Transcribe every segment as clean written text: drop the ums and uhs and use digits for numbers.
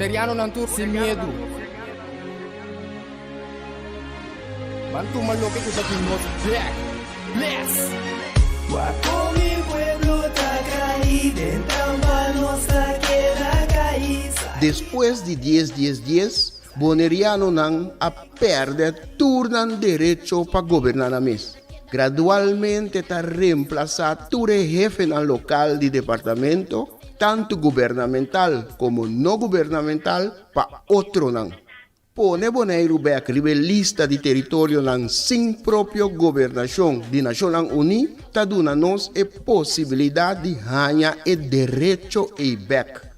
Bonerianonan tur sin miedu. Ban tuma loke ku ta di nos bek. Bless! Wak kon mi pueblo ta kai den trampa nos ta keda kai. Despues di dies dies dies, Bonerianonan a pèrdè tur nan derecho pa goberná nan mes. Gradualmente ta remplasá tur e hefenan lokal di departamento, tantu gubernamental komo no gubernamental, pa otronan. Pone Boneiru bèk riba e lista di teritorionan sin propio gobernashon di Nashonnan Uní ta duna nos e posibilidat di haña e derecho ei bèk.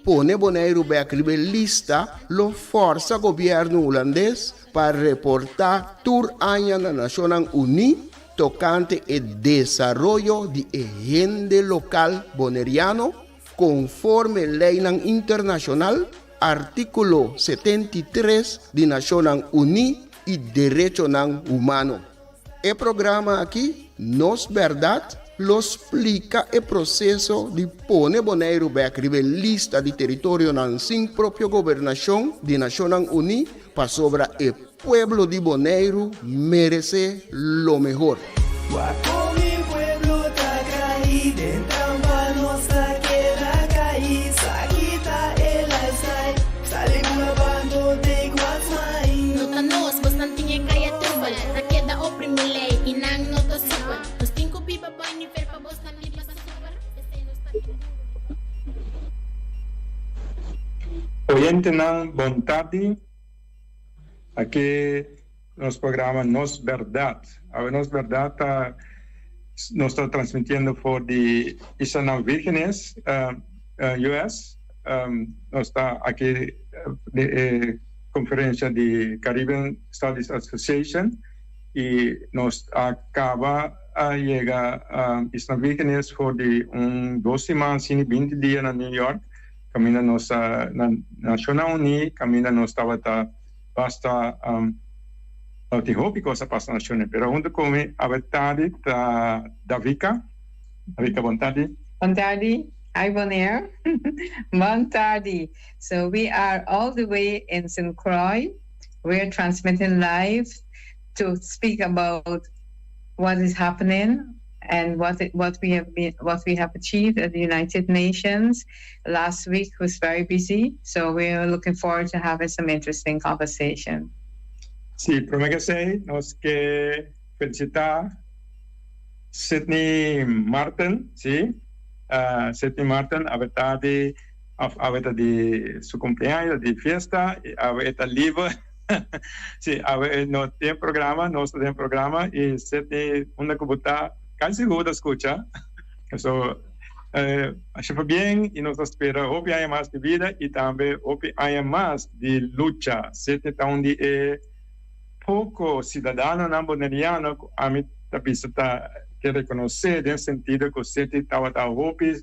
Pone Boneiru bèk riba e lista lo fòrsa gobièrnu hulandes pa reportá tur aña na Nashonnan Uní tokante e desaroyo di e hende lokal boneriano konforme leinan internashonal, artíkulo 73 di Nashonnan Uní i derechonan humano. E programa aki, Nos Bèrdat, lo splika e proseso di pone Boneiru bèk riba e lista di teritorionan sin propio gobernashon di Nashonnan Uní pasobra e pueblo di Boneiru meresé lo mehor. Wak kon mi pueblo ta kai den trampa nos ta keda kai sa kita e lifestyle sali bula bando take what's mine. No ta nos, bosnan tin e kaya trubel Ta keda oprimi lei i nan no ta super Nos tin ku biba bai nivel pa bosnan biba super Esei nos ta bin duru Oyentenan bon tardi. Aki nos programa Nos Berdad. Awe Nos Berdad ta nos ta transmitiendo for di Islanan Virgenes, US. Nos ta aki den e conferencia di Caribbean Studies Association y nos a caba a yega Isla Virgenes for di un dos siman asina y binti dia na New York caminda nos a na Nacionnan Uní caminda nos tabata basta tabatin hopi cos a pasa na Nacionnan pero hunto cu mi awe tardi ta Davika. Davika bon tardi. Bon tardi. Hi Bonaire. Bon tardi. So we are all the way in St. Croix. We are transmitting live to speak about what is happening and what what we have been what we have achieved at the United Nations. Last week was very busy, so we are looking forward to having some interesting conversation. Sí, promé ku esei nos ke felisitá Sidney Marten, sí, Sidney Marten awe ta di of awe ta di su cumpleaños, di fiesta y awe e ta liber. Sí, awe e no tin programa, nos no tin programa y Sidney unda cu bo ta casi sigur bo ta scucha. So, asha pabien y nos ta spera hopi aña mas di bida y tambe hopi aña mas di lucha. Sidney ta un di e Poko siudadanonan boneriano ku ami ta bisa ta ke rekonosé den sentido ku City tabata hopi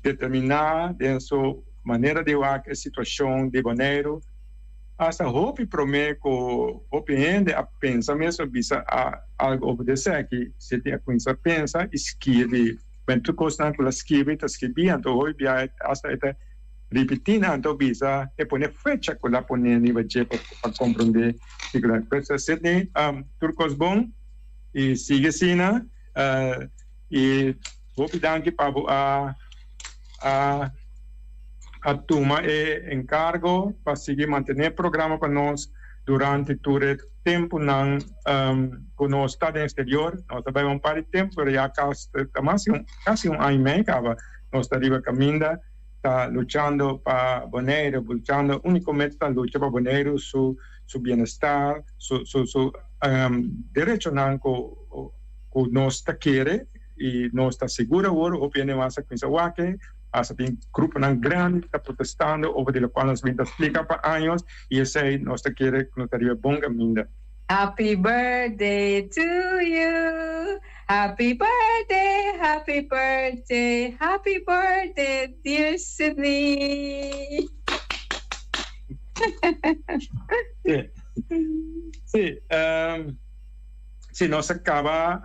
determiná den su manera di wak e situashon di Boneiru asta hopi promé ku hopi hende a pensa mes o bisa algu over di esaki. City a kuminsá pensa i skirbi. Ben tur kosnan ku el a skirbi ta skirbi anto hopi biaha asta e ta Ripití nan anto bisa e pone fecha ku la pone riba dje pa komprondé kiko ta. Pues Sidney, tur kos bon i sigui asina i hopi danki pa bo a a a tuma e enkargo pa sigui mantené e programa pa nos durante tur e tempunan ku nos ta den eksterior. Nos ta bai un par di tempu pero ya kasi ta mas di un kasi un aña i mei kaba nos ta riba kaminda. ta luchando pa Boneiru, luchando unico meta ta lucha pa Boneiru su su bienestar, su su su derechonan cu cu nos ta kere y nos ta sigur awor hopi hende mas a cuminsa wak hasta tin gruponan grandi ta protestando over di locual nos bin ta splica pa años y esey nos ta kere cu nos ta riba e bon caminda. Happy birthday to you Happy birthday happy birthday happy birthday dear Sidney. Sí, sí, sí nos a caba,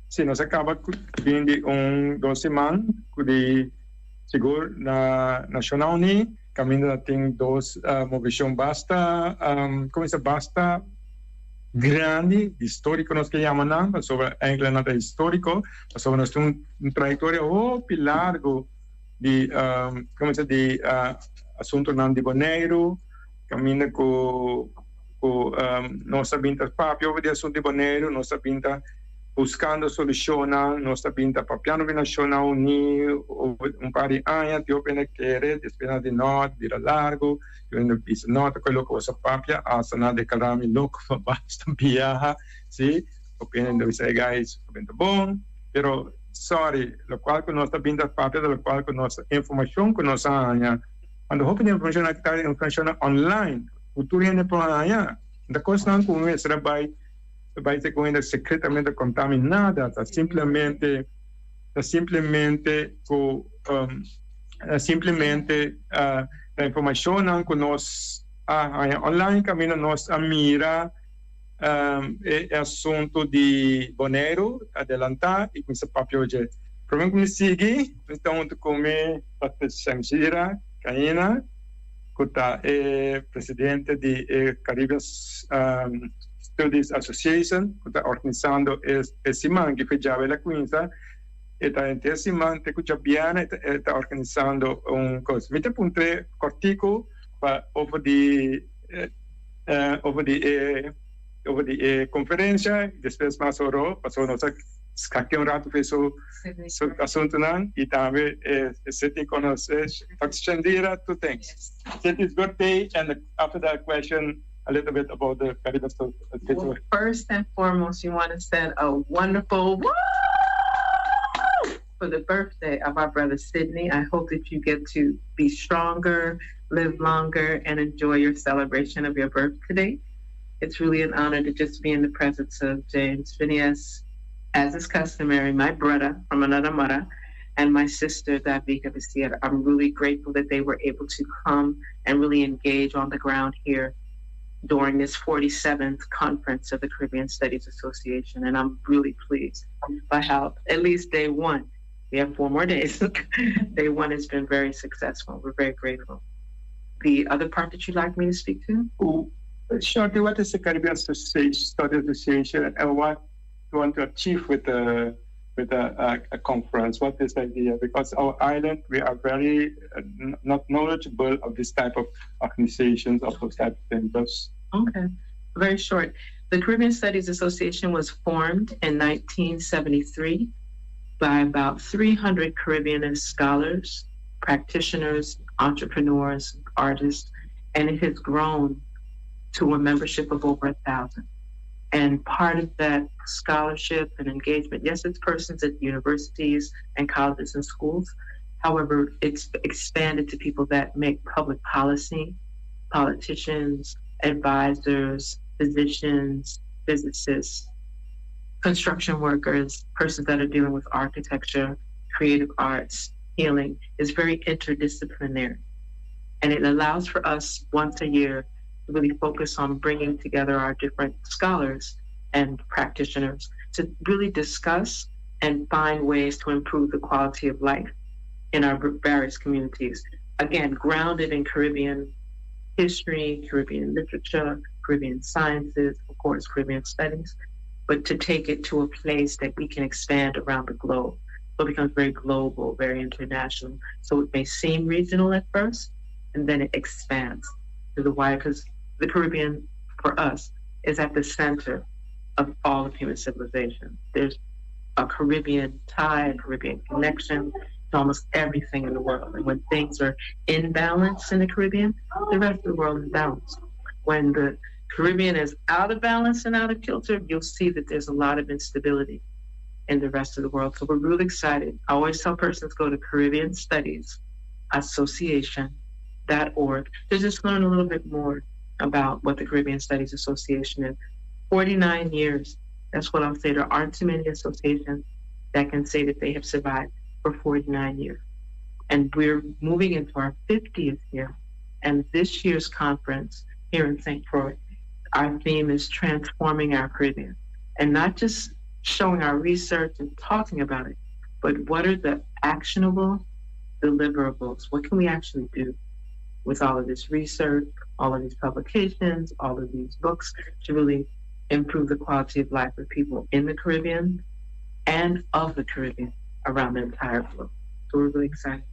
sí nos a caba bin di un dos siman cu di sigur na Nacionnan Uní. Kaminda ta tin dos movishon basta, komo bisa, basta grandi, históriko nos ke yama nan, pasobra enkele nan ta históriko, pasobra nos tin un trayektoria hopi largu di, komo bisa, di asuntunan di Boneiru, kaminda ku ku nos a bin ta papia over di asuntu di Boneiru, nos a bin ta buskando solushonnan, nos ta bin ta papiando ku Nashonnan Uní un par di aña, tin hopi hende kere, despues nan di no, ta bira largu, tin hende bisa no, ta koe loko boso a papia, asta nan a deklará mi loko pa basta biaha, si, hopi hende bisa e guys a bin ta bon, pero sorry, lokual ku nos ta bin ta papia ta lokual ku nos informashon ku nos a haña, anto hopi di informashon aki ta informashonnan online ku tur hende por haña, ta kosnan ku mester a bai. Ta bai te ku hende sekretamente konta mi nada, ta simplemente ta simplemente ku ta simplemente ta informashonnan ku nos a haña online kaminda nos a mira e asuntu di Boneiru adelantá i kuminsá papia oye. Promé ku mi sigui, mi ta huntu ku mi Pastor Shamshira Kaina ku ta e presidente di e Caribbean Studies Association ku ta organisando e siman ki fe djawe la kuinsa e ta henter siman te ku djabièrnè e ta organisando un kos. Mi ta puntr'é kòrtiku pa over di over di e over di e konferensha i despues mas oro pasobra nos a skak'é un ratu fe su su asuntunan i tambe e Sidney konosé Dòkter Shandira tur thanks. Sidney's birthday and after that question a little bit about the Caribbean Well, first and foremost, you want to send a wonderful woo for the birthday of our brother Sydney. I hope that you get to be stronger, live longer, and enjoy your celebration of your birth today. It's really an honor to just be in the presence of James Phineas, as is customary, my brother from another mother, and my sister, Davika Bisier. I'm really grateful that they were able to come and really engage on the ground here during this 47th conference of the Caribbean Studies Association. And I'm really pleased by how, at least day one, we have four more days. day one has been very successful. We're very grateful. The other part that you'd like me to speak to? Shortly, what is the Caribbean Studies Association and what do you want to achieve with the with a, a, a conference? What is the idea? Because our island, we are very uh, not knowledgeable of this type of organizations, of those type of things. Okay, very short. The Caribbean Studies Association was formed in 1973 by about 300 Caribbeanist scholars, practitioners, entrepreneurs, artists, and it has grown to a membership of over 1,000. And part of that scholarship and engagement, yes, it's persons at universities and colleges and schools. However, it's expanded to people that make public policy, politicians, advisors, physicians, physicists, construction workers, persons that are dealing with architecture, creative arts, healing. It's very interdisciplinary. And it allows for us once a year to really focus on bringing together our different scholars and practitioners to really discuss and find ways to improve the quality of life in our various communities. Again, grounded in Caribbean history, Caribbean literature, Caribbean sciences, of course, Caribbean studies, but to take it to a place that we can expand around the globe. So it becomes very global, very international. So it may seem regional at first, and then it expands to the wider, because the Caribbean, for us, is at the center of all of human civilization. There's a Caribbean tie, a Caribbean connection to almost everything in the world. And when things are in balance in the Caribbean, the rest of the world is balanced. When the Caribbean is out of balance and out of kilter, you'll see that there's a lot of instability in the rest of the world. So we're really excited. I always tell persons go to Caribbean Studies Association.org to just learn a little bit more about what the Caribbean Studies Association is. 49 years. That's what I'll say. There aren't too many associations that can say that they have survived for 49 years. And we're moving into our 50th year. And this year's conference here in St. Croix, our theme is transforming our Caribbean. And not just showing our research and talking about it, but what are the actionable deliverables? What can we actually do? with all of this research, all of these publications, all of these books to really improve the quality of life for people in the Caribbean and of the Caribbean around the entire globe. So we're really excited.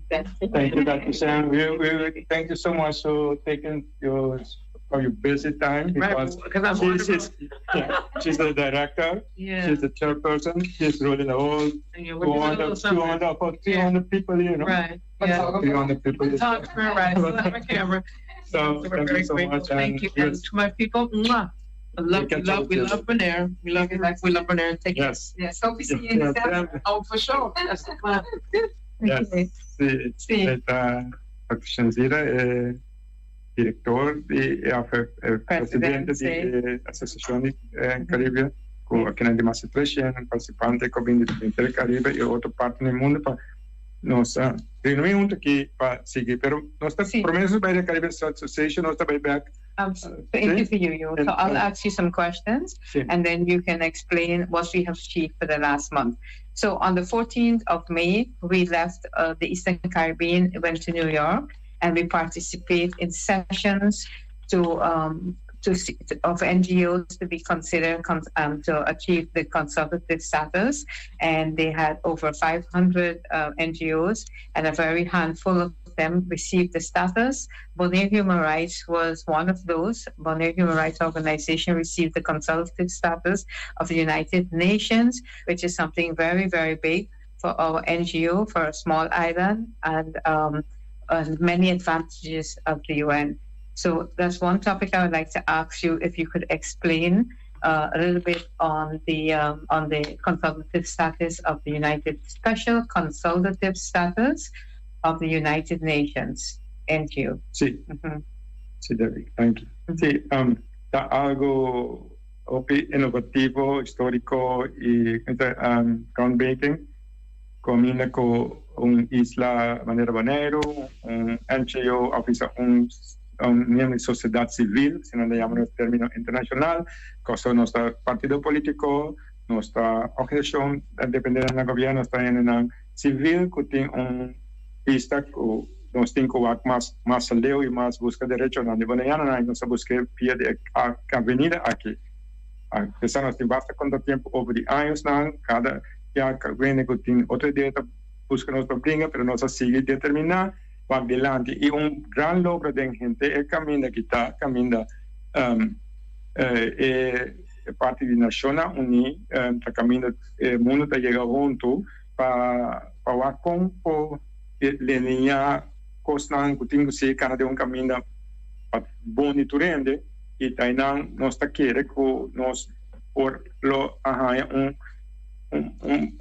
Thank you, Dr. Sam. We, we, thank you so much for taking your for your busy time because Right, I'm she's, she's, yeah, she's the director, Yeah. she's the chairperson, she's ruling the whole Yeah, we're doing a 200, little something. 200, about 300 people, you know. Right. Yeah. 300 people. Photographer, right. Still have a camera. So, So we're thank you very so grateful. much. Thank and you. And yes, to my people, mwah. I love, We we catch love, up we with you. love Bonaire. We love, we love Bonaire. Take care. Yes. Yes, hope to see you in Yeah, December. Oh, for sure. That's the plan. Yes. Okay. Si, Si. Ta Dr. Shanzira, director di presidente di Asociacion di Caribe, cu akinan di mas di 300 participante cu a bini di henter Caribe y otro parti di mundo pa nos reuni hunto aki pa sigui. Pero nos ta prome nos bay di Caribbean Association, nos ta bay back. To interview you. So I'll ask you some questions and then you can explain what we have achieved for the last month. So on the 14th of May, we left the Eastern Caribbean, went to New York, and we participate in sessions to um, to, of NGOs to be considered um, to achieve the consultative status. And they had over 500 NGOs, and a very handful of them received the status. Bonaire Human Rights was one of those. Bonaire Human Rights Organization received the consultative status of the United Nations, which is something very, very big for our NGO, for a small island, and, and many advantages of the UN. So that's one topic I would like to ask you if you could explain a little bit on the on the consultative status of the United Special Consultative Status of the United Nations. NGO. Si. Si, Debbie. Thank you. Si, ta algo hopi innovativo, historico y groundbreaking. Combina cu un isla manera Boneiru, un NGO of un un miembro di sociedad civil, si nan ta yama nos termino internacional, cosa nos ta partido politico, nos ta organisacion depende na gobierno, nos ta hendenan civil cu tin un bista cu nos tin cu wak mas mas leu y mas busca derechonan di Boneianonan y nos a busca via di e avenida aki. Apesar nos tin basta contratiempo over di añosnan, cada bia cu wende cu tin otro idea ta busca nos pa bringa, pero nos a sigui determina wak dilanti y un gran logro den henter e caminda ki ta caminda e parti di Nacionnan Uni ta caminda e mundo ta yega hunto pa pa wak con por lineá cosnan cu tin cu sigui cana den un caminda pa bon di tur hende y ta eynan nos ta kere cu nos por lo a haya un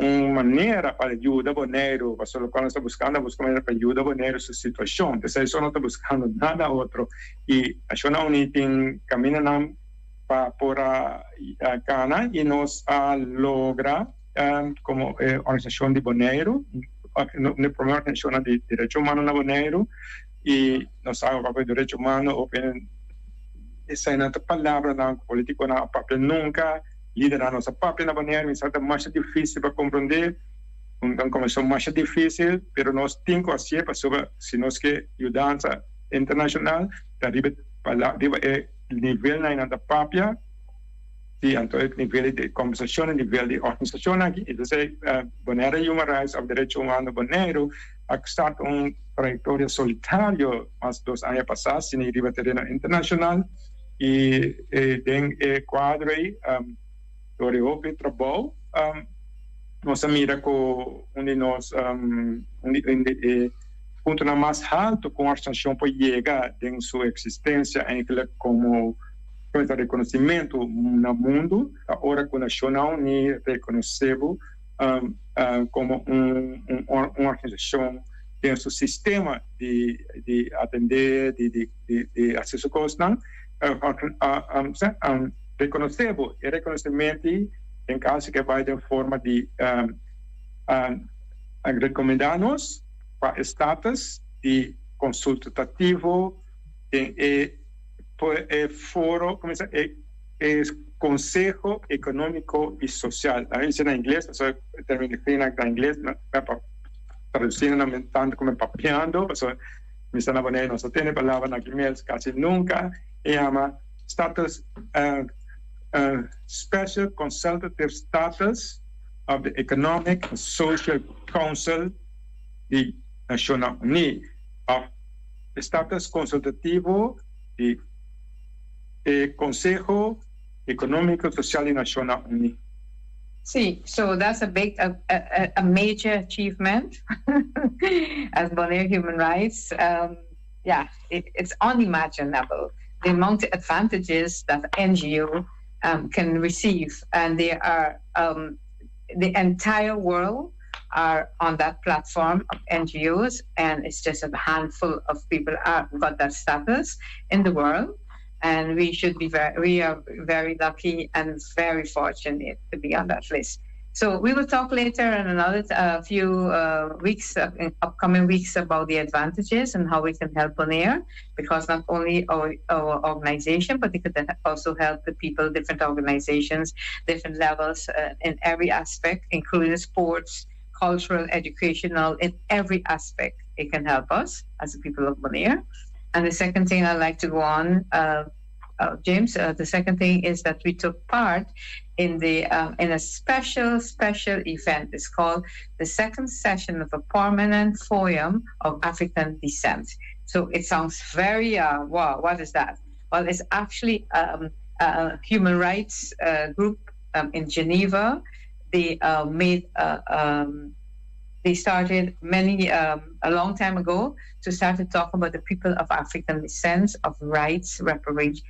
un manera pa yuda Boneiru, pasobra locual nos ta buscando, ta busca manera pa yuda Boneiru su situacion, p'esei so no ta buscando nada otro y Nacionnan Uni tin camindanan pa por a cana y nos a logra como e organisacion di Boneiru, un di prome organisacionnan di derecho humano na Boneiru y nos a papia di derecho humano hopi eseinan ta palabranan cu politiconan a papia nunca. Lidernan nos a papia na Bonaire, mi sa ta masha dificil pa comprende, un conversacion masha dificil, pero nos tin cu hacié pasobra si nos ke yudansa internacional ta riba riba e nivelnan y nan ta papia, si anto e nivel di conversacion, e nivel di organisacion aki, entonces Bonaire Human Rights of Derecho Humano Boneiru a start un trayectoria solitario mas dos aña pasa, sini riba tereno internacional. I den e kuadro ei, dor di hopi trabou, nos a mira ku un di nos un di e puntonan mas haltu ku un organisashon por yega den su eksistensia enkele komo fuente di rekonosimentu na mundu ta ora ku Nashonnan Uní rekonosé bo komo un organisashon den su sistema di atendé, di hasi su kosnan, rekonosé bo. E rekonosementi den kaso ke bai den forma di rekomendá nos pa e status di konsultativo den e foro, e Konseho Ekonómiko i Sosial. Nan a bisa na ingles, pasobra e terminologia nan ta ingles, pa tradusi nan tantu komo papiando, pasobra. Mi sa na Boneiru nos no tene palabra na ki mes kasi nunka. E yama status Special Consultative Status of the Economic and Social Council di Nashonnan Uní òf status konsultativo di e Konseho Ekonómiko Sosial di Nashonnan Uní. Sí, so that's a big, a, a, a major achievement as Bonaire Human Rights. Um, yeah, it, it's unimaginable the amount of advantages that NGO um, can receive, and they are um, the entire world are on that platform of NGOs, and it's just a handful of people are got that status in the world. And we should be very, we are very lucky and very fortunate to be on that list. So we will talk later in another few weeks, in upcoming weeks, about the advantages and how we can help Bonaire, because not only our, our organization, but it could also help the people, different organizations, different levels in every aspect, including sports, cultural, educational, in every aspect. It can help us as the people of Bonaire. And the second thing I'd like to go on, James, the second thing is that we took part in the in a special special event. It's called the second session of a permanent forum of African descent. So it sounds very wow. What is that? Well, it's actually a human rights group in Geneva. They made they started many a long time ago to start to talk about the people of African descent, of rights, reparations,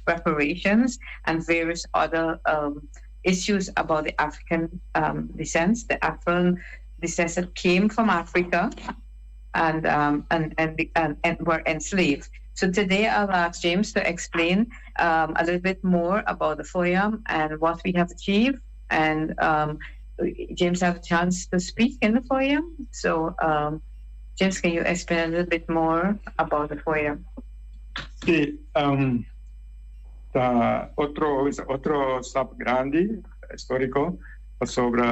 reparations, and various other issues about the African descent, the African descent that came from Africa and and and, and and were enslaved. So today I'll ask James to explain a little bit more about the FOIA and what we have achieved. And James have a chance to speak in the FOIA. So James, can you explain a little bit more about the FOIA? Sí, ta otro otro stap grandi históriko sobre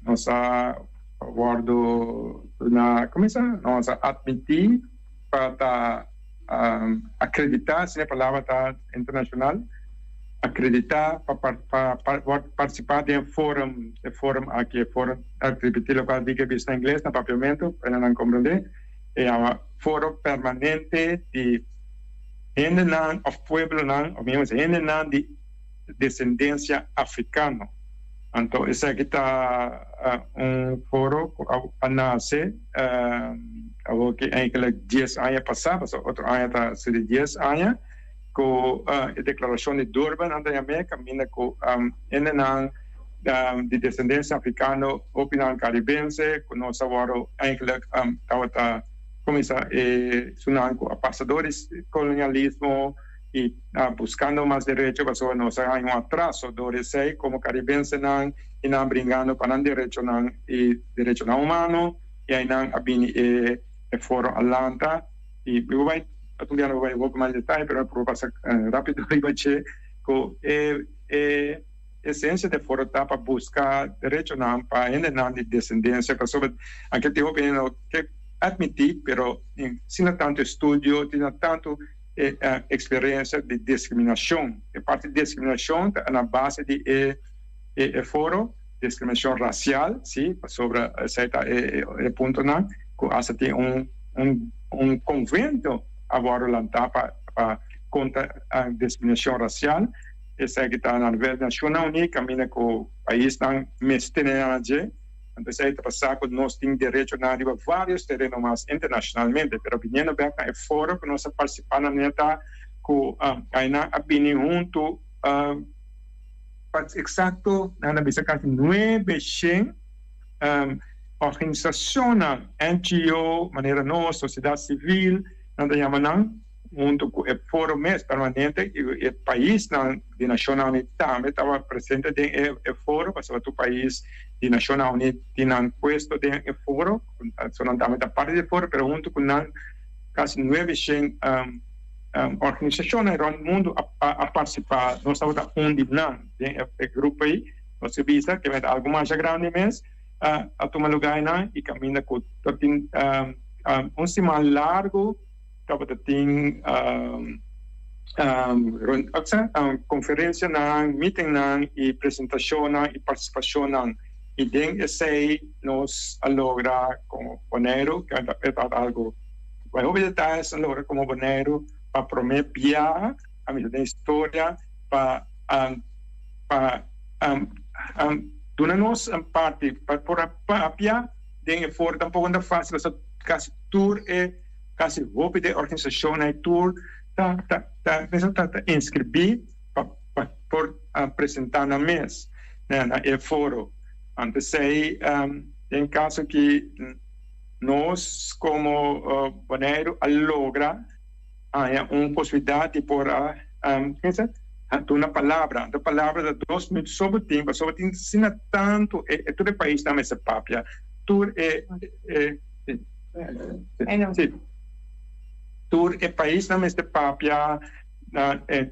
nos a wòrdu na kuminsá nos a atmití pa ta akreditá, si e palabra ta internashonal, akreditá pa pa partisipá den forum, e forum aki, e forum, a repetí lokual di ke bisa na ingles na papiamentu pa nan komprendé, e yama Foro Permanente di Hendenan òf Pueblonan òf mihó hendenan di desendensia afrikano. Anto esaki ta un foro ku a nase awor ki eigenlijk dies aña pasá, pasobra otro aña ta sali dies aña, ku e deklarashon di Durban nan ta yam'é, kaminda ku hendenan di desendensia afrikano, hopinan karibense, ku nos a wòrdu eigenlijk tabata kuminsá e sunan ku a pasa dor di kolonialismo i buskando mas derecho, pasobra nos a haña un atraso dor esei komo karibensenan i nan bringando pa nan derechonan i derechonan humano, i einan a bini e foro a lanta. I mi por bai un dia no por bai hopi mas detaye, pero mi por pasa rapido riba dje ku e e esensia di e foro ta pa buska derechonan pa hendenan di desendensia, pasobra anke tin hopi hende no ke atmití, pero asina tantu estudio, asina tantu e eksperensia di diskriminashon. E parti di diskriminashon ta na base di e e foro, diskriminashon rasial, si, pasobra esei ta e e puntonan ku asta tin un un un konvento a wòrdu lantá pa pa kontra diskriminashon rasial. Esaki ta na nivel di Nashonnan Uní kaminda ku paisnan mester tene nan dje. Anto esei ta pasá ku nos tin derechonan riba vários tereno mas internashonalmente. Pero biniendo bèk na e foro ku nos a partisipá na ne ta ku ainan a bini huntu pa eksakto nan a bisa kasi nuebe shen organisashonnan, NGO, manera nos, sosiedat sivil nan ta yama nan, huntu ku e foro mes permanente i e paisnan di Nashonnan Uní tambe tabata presente den e foro, pasobra tur pais di Nashonnan Uní tin nan puesto den e foro, so nan tambe ta parti di e foro, pero huntu ku nan kasi nuebe shen organisashonnan rònt mundu a partisipá. Nos tabata un di nan den e grupo ei. Nos a bisa ke mester algu masha grandi mes a tuma lugá einan i kaminda ku ta tin. Un siman largu tabata tin konferensianan, mitingnan i presentashonnan i partisipashonnan. I den esei nos a logra komo Boneiru, ke tabata algu bai hopi detayes, a logra komo Boneiru pa promé biaha a mira den historia pa pa duna nos un parti pa por a papia den e foro. Tampoko no ta fácil pasobra kasi tur e kasi hopi di e organisashonnan e tur ta ta ta ta ta inskribí pa pa por presentá nan mes na e foro. Anto esei den kaso ki nos komo Boneiru a logra haña un posibilidat di por a duna palabra. Anto palabra ta dos minuut so bo tin, pasobra tin asina tantu e tur e paisnan mester papia, tur e si tur e paisnan mester papia,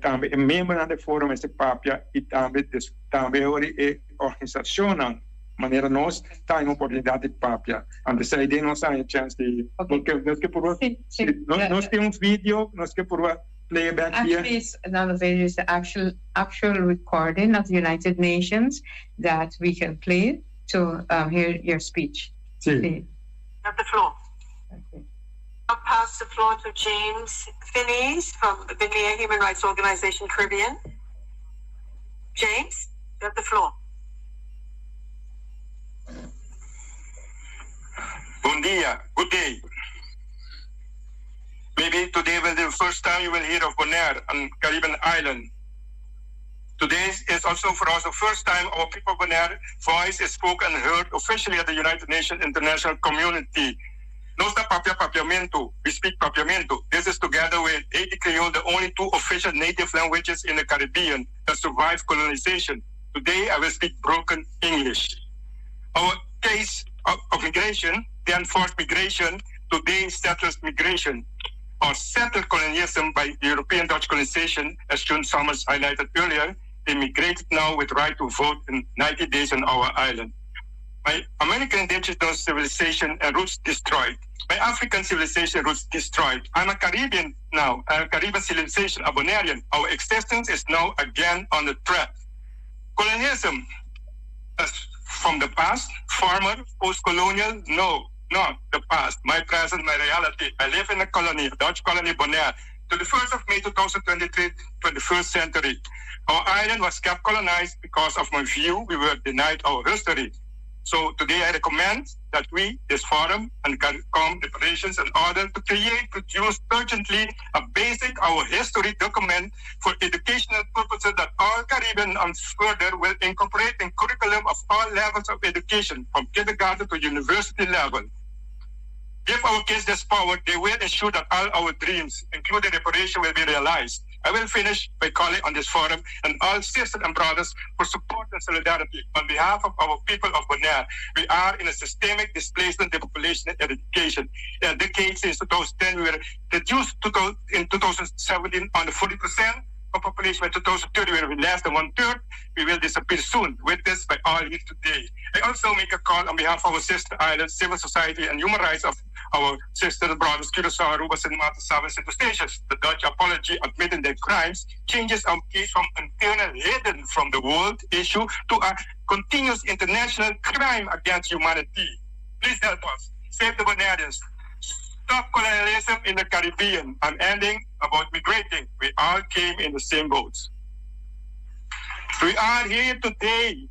tambe e miembronan di e foro mester papia i tambe tambe ora e organisashonnan manera nos ta haña oportunidat di papia. Anto esei den nos haña chèns di porque nos ke purba nos tin un video nos ke purba play back here. Actually it's not a video it's the actual actual recording of the United Nations that we can play to hear your speech. Si. Have the floor. I'll pass the floor to James Finies from the Bonaire Human Rights Organization Caribbean. James, you have the floor. Bon dia, good day. Maybe today will be the first time you will hear of Bonaire and Caribbean island. Today is also for us the first time our people of Bonaire voice is spoken and heard officially at the United Nations international community. Nos ta papia papiamento, we speak papiamento. This is together with Haiti Creole, the only two official native languages in the Caribbean that survived colonization. Today I will speak broken English. Our case of, of migration, then forced migration, today settlers migration, or settled colonialism by European Dutch colonization, as June Summers highlighted earlier, they migrated now with right to vote in 90 days on our island. My American indigenous civilization and roots destroyed. My African civilization roots destroyed. I'm a Caribbean now, a Caribbean civilization, a Bonairean. Our existence is now again on the threat. Colonialism as from the past, former, post-colonial, no, not the past, my present, my reality. I live in a colony, a Dutch colony, Bonaire. To the 1st of May 2023, 21st century. Our island was kept colonized because of my view, we were denied our history. So today I recommend that we, this forum, and CARICOM reparations and order to create, produce urgently a basic our history document for educational purposes that all Caribbean and further will incorporate in curriculum of all levels of education, from kindergarten to university level. Give our kids this power, they will ensure that all our dreams, including reparation, will be realized. I will finish by calling on this forum and all sisters and brothers for support and solidarity on behalf of our people of Bonaire. We are in a systemic displacement, depopulation, and eradication. In a decade since 2010, we were reduced to, in 2017 on the 40% of population by 2030 we will be less than one third. We will disappear soon. Witnessed by all here today. I also make a call on behalf of our sister islands, civil society, and human rights of our sisters, brothers, Curacao, Aruba, St. Martin, Saba, and Eustatius. The Dutch apology admitting their crimes changes our case from internal hidden from the world issue to a continuous international crime against humanity. Please help us. Save the Bonaireans. Stop colonialism in the Caribbean. I'm ending about migrating. We all came in the same boats. We are here today,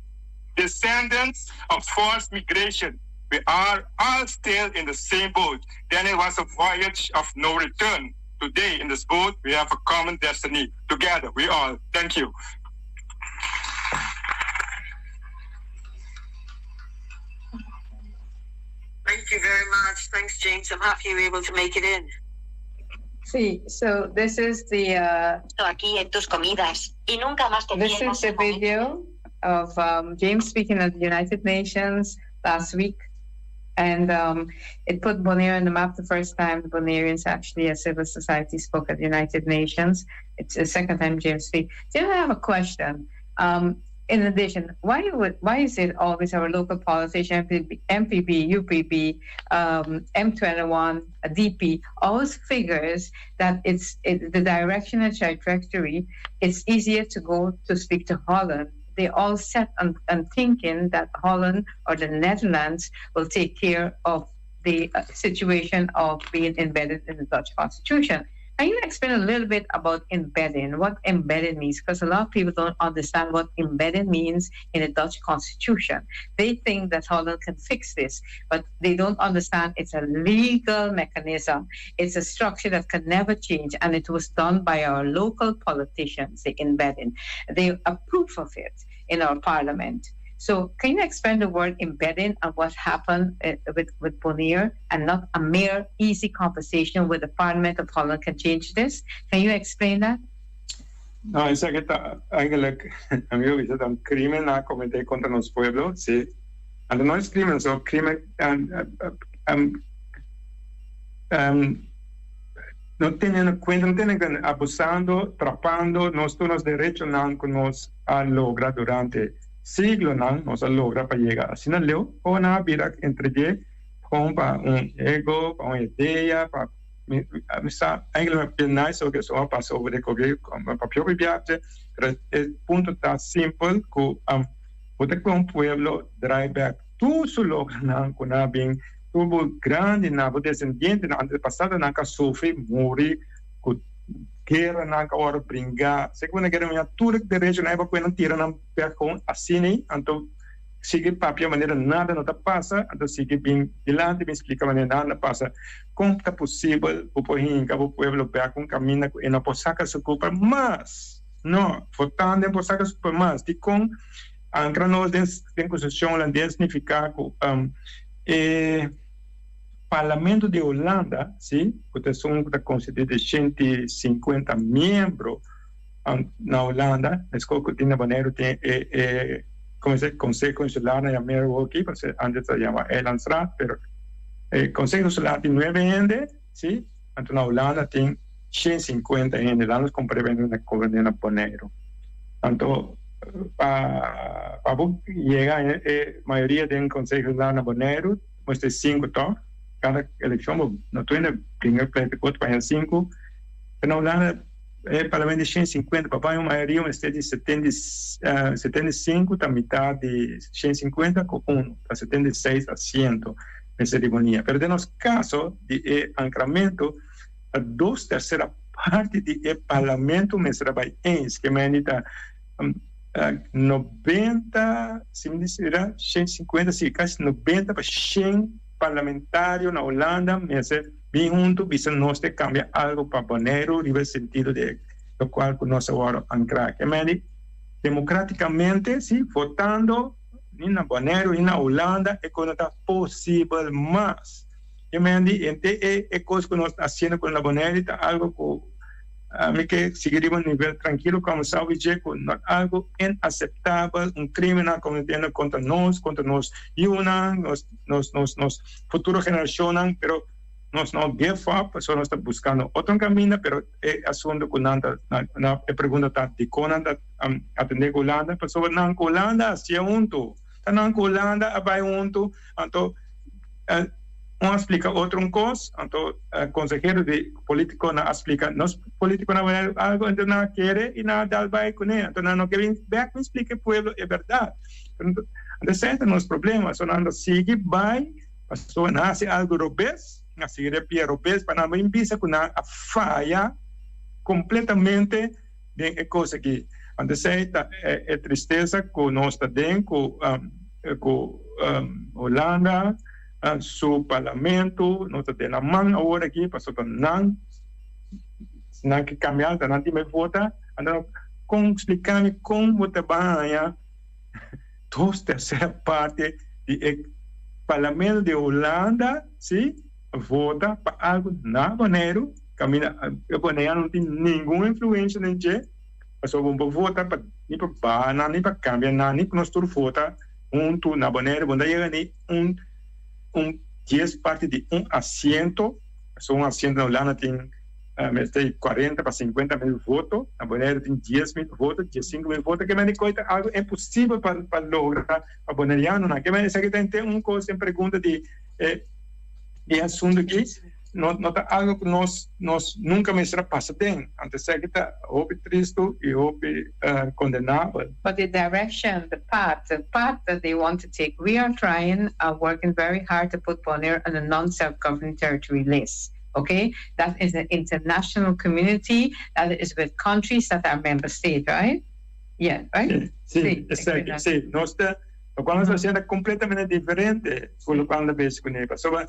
descendants of forced migration. We are all still in the same boat. Then it was a voyage of no return. Today, in this boat, we have a common destiny. Together, we all. Thank you. Thank you very much. Thanks, James. I'm happy you were able to make it in. Sí, so this is the uh, Aquí en tus comidas y nunca más te this is the video of um, James speaking at the United Nations last week, and um, it put Bonaire on the map the first time the Bonaireans actually, as civil society, spoke at the United Nations. It's the second time James speak. James, I have a question. Um, In addition, why would, why is it always our local politician, MPB, MPB UPB, um, M21, DP, always figures that it's it, the direction and trajectory, it's easier to go to speak to Holland. They all set on, on thinking that Holland or the Netherlands will take care of the uh, situation of being embedded in the Dutch Constitution. Can you explain a little bit about embedding, what embedding means? Because a lot of people don't understand what embedding means in the Dutch constitution. They think that Holland can fix this, but they don't understand it's a legal mechanism. It's a structure that can never change, and it was done by our local politicians, the embedding. They approve of it in our parliament. So can you explain the word embedding and what happened eh, with, with Bonnier and not a mere easy conversation with the Parliament of Holland can change this? Can you explain that? No, esaki ta eigenlijk, amigo bisa ta un crimen a comete contra nos pueblo, si. Anto no es crimen so, crimen um, um, um, no teniendo cuenta, no teniendo abusando, trapando nos tur nos derechonan cu nos a logra durante siglonan, nos a logra pa yega asina leu, o nan a bira entre dje gewoon pa un ego, pa un idea, pa mi mi sa eigenlijk mi pia nice oke so a pasa over de koke papia hopi biaha, pero e punto ta simpel cu bo ta cu un pueblo draai bek tur su logronan cu nan a bin tur bo grandinan, bo desendientenan, antepasadonan ka sufri, muri ku gueranan ka wòrdu bringá. Segunda Guera Mundial tur e derechonan eba ku nan tira nan bèk kon asina, anto sigui papia manera nada no ta pasa, anto sigui bin dilanti bin splika manera nada no pasa. Kon ta posibel bo por hinka bo pueblo bèk un kaminda ku e no por saka su kulpa mas? No, votando e por saka su kulpa mas. Dikon ankra nos den den Konstitushon Holandes signifiká ku e Parlamento di Hulanda, si, ku ta esun ku ta konstituí di 150 miembro na Hulanda, meskos ku tin na Boneiru tin e e komo se Konseho Insular na yama awoki, pasobra antes ta yama Eilandsraad, pero e Konseho Insular tin nuebe hende, si, anto na Hulanda tin 150 hende, laat nos kompar'é na ku na Boneiru. Anto pa pa bo yega e mayoria den Konseho Insular na Boneiru mester sinku tòg, kada elekshon bo no tur hende bringa pleita ku otro pa haña sinku, pero na Hulanda e parlamento di 150 pa bai un mayoria mester di 75 ta mitad di 150 ku unu ta 76 asiento mester di bonia, pero den nos kaso di e ankramento ta dos tersera parti di e parlamento mester a bai eens, ke meni ta 90, si mi di era 150, si kasi 90 pa 100 parlamentario na Hulanda mester bin hunto bisa nos te cambia algo pa Boneiru riba e sentido di locual cu nos a worde ancra. Ke meni democraticamente, si, votando ni na Boneiru ni na Hulanda e cosa no ta posibel mas. Ke meni ente e e cos cu nos ta haciendo cu na Boneiru ta algo cu Mi ke sigui riba un nivel trankilo komo sa widje ku no ta algu inakseptabel, un krimen a kometiendo kontra nos, kontra nos yunan, nos nos nos nos futuro generashonnan, pero nos no give up pasobra nos ta buskando otro kaminda, pero e asuntu ku nan ta nan e pregunta ta dikon nan ta atendé ku Hulanda, pasobra nan ku Hulanda a hasié huntu, ta nan ku Hulanda a bai huntu, anto. Un a splika otro un kos, anto konsehero di politikonan a splika nos politikonan wou algu, anto nan a kere i nan a dal bai kuné, anto nan no ke bin bek bin splika e pueblo e bèrdat. Anto esei ta nos problema, so nan ta sigui bai pasobra nan hasi algu robes, nan a sigui repia robes pa nan bin bisa ku nan a faya kompletamente den e kos aki. Anto esei ta e tristesa ku nos ta den ku ku Hulanda su parlamento no ta den nan man awor aki pasobra nan si nan ke kambia ta nan tin bai vota. Anto kon splika mi kon bo ta ban haña dos tersera parti di e parlamento di Hulanda si vota pa algu na Boneiru kaminda e Boneiru no tin ningun influensha den dje. Pasobra bo no por vota pa ni pa baha nan ni pa cambia nan ni nos tur vota hunto na Bonaire bo no ta yega ni un un dies parti di un asiento pasobra un asiento na Hulanda tin. Mester 40 pa 50 mil voto. Na Boneiru tin 10 mil voto, 15 mil voto. Ke men di koi ta algu imposibel pa pa logra pa bonerianonan. Ke men esaki ta henter un kos den pregunta di e di e asuntu aki no no ta algu ku nos nos nunka mester a pasa den. Anto esaki ta hopi tristu i hopi kondenabel. But the direction, the path, the path that they want to take, we are trying, working very hard to put Bonaire on a non-self-governing territory list. Okay, that is an international community that is with countries that are member state, right? Yeah, right? Sí, esaki, sí. Nos ta, locual nos ta haciendo ta completamente diferente cu locual nan ta bezig cu ne. Pasobra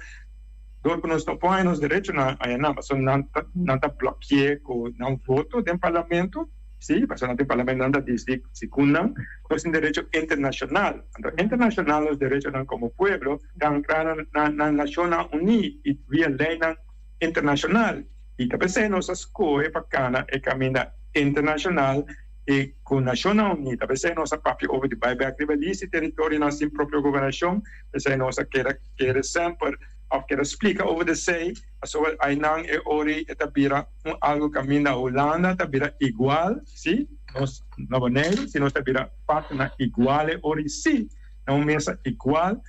dor cu nos no por haña nos derechonan ayanan, pasobra nan ta, nan ta bloke'e cu nan voto den parlamento, sí, pasobra nan tin parlamento, nan ta dicidi segun nan. Nos tin derecho internacional. Anto internacional nos derechonan como pueblo ta ancra na na Nacionnan Uní y via leynan internacional. Y ta p'esey nos a scoge pa cana e caminda internacional y cu Nacionnan Uní. Ta p'esey nos a papia over di bay bek riba lista di territorionan sin propio gobernacion. P'esey nos a keda kere semper of keda splica over di esey pasobra aynan e ori e ta bira un algo caminda Hulanda ta bira igual, si. Nos na Boneiru, si nos ta bira partnernan igual e ora i si na un mesa igual